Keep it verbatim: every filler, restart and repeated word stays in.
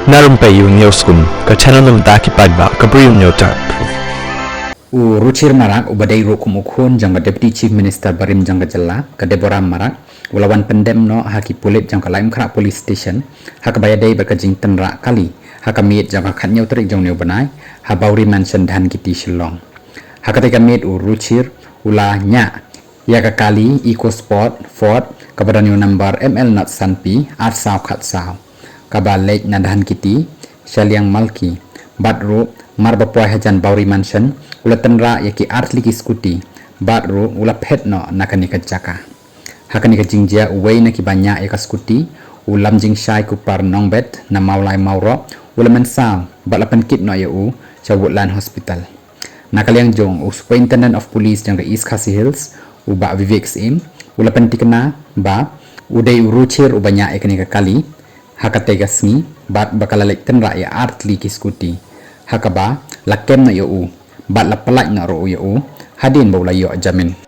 Na rympei ïa u News Room, ka channel na bynta ki paidbah ka Bri u Hynñiewtrep. U Ruchir Marak, uba dei ruh kum u khun jong ka Deputy Chief Minister barim jong ka jylla, ka Deborah Marak, u la wan pyndem noh ha ki pulit jong ka Laitumkhrah Police Station ha kaba ïadei bad ka jingtynrah kali ha ka miet jong ka khathynñiew tarik jong une u bnai ha Bowrie Mansion, Dhankheti, Shillong. Ha katei ka miet u Ruchir u la ñiah ïa ka kali EcoSport Ford kaba don ïa u number M L not sanpi arsaw khatsaw, kaba leit na Dhankheti sha liang Malki. Bad ruh, mar ba poi hajan Bowrie Mansion, u la tynrah ïa ki artylli ki scooty, bad ruh u la phet noh na kane ka jaka. Ha kane ka jingjia, uwei na kiba ñiah ïa ka scooty, u Lamjingshai Kupar Nongbet na Mawlai Mawroh, u la mynsaw bad la pynkit noh ïa u sha Woodland Hospital. Na ka liang jong u Superintendent of Police jong ka East Khasi Hills, u Bah Vivek Syiem, u la pynthikna ba u dei u Ruchir uba ñiah ïa kane ka kali ha katei ka sngi, bad ba ka la leit tynrah ïa artylli ki scooty, ha kaba la kem noh ïa u bad la pyllait noh ruh ïa u hadien ba u la ïoh jamin.